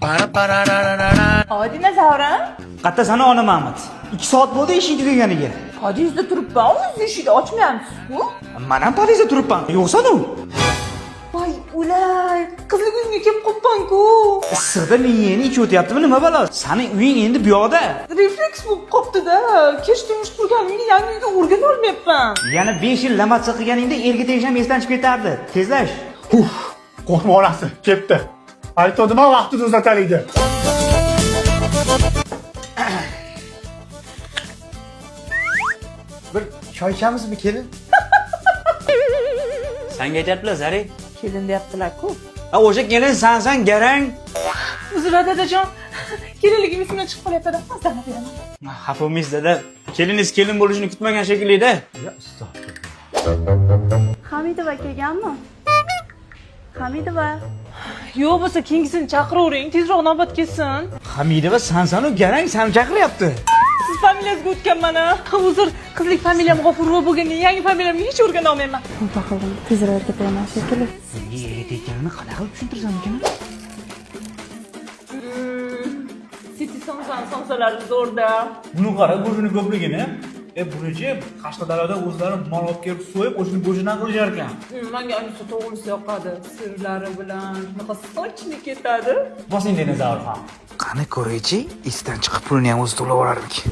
Odina Zavra. Qatta sani ona Mahmud. 2 soat bo'ldi eshik tugaganiga. Podyezdda turibman, o'zingiz eshikni ochmayapsiz-ku. Man ham podyezdda turibman. Yo'qsan u. Voy, ulay, qizlik uyimga kelib qolibman-ku. Issiqda miyangni ichib o'tyaptimi, nima balo? Sani uying endi bu yoqda. Refleks bo'lib qolibdi-da. Kech turmush qurganimga yangi uyga o'rgana olmayapman. Yana 5 yil lamatsa qilganingda erga tegish ham esdan chiqib ketardi. Tezlash. Uf, qo'rqma onasi, ketdi. Aytgandim vaqtida uzataylik deb. Bir choy ichamizmi, kelin? Sanga aytyaptilar, Zari. Kelin deyaptilar-ku. Ha, o'sha kelin sansan garang. Uzr, dadajon. Kelinligim esimdan chiqib qolyapti-da. Maslahat beraman. Xafa bo'lmaysiz, dada. Keliningiz kelin bo'lishini kutmagan shekilli-da. Ya astag'firullah. Hamidova kelganmi? Hamidova. Yo'q bo'lsa keyingisini chaqiravering, tezroq navbat kelsin. Hamidova sansanu garang sani chaqiryapti. Siz familiyangizga o'tganman a. Uzr, qizlik familiyam G'ofurova bo'lgandan yangi familiyamga hech o'rgana olmayman. Tavba qildim. Tezroq erga tegaman shekilli. Bunga erga tekkanini qanaqa qilib tushuntirsam ekan? City somsan somsalari zo'rda. Buni qara, go'shtini ko'pligini. Bunichi Qashqadaryoda o'zlari mol olib kelib so'yib, o'shini go'shtidan qilishar ekan. Menga ayniqsa to'g'risi yoqadi. Sirlari bilan shunaqa sochni ketadi. Bosing dedi Zavrxon. Qani ko'raychi, esdan chiqib pulini ham o'zi to'lab yuborarmikin.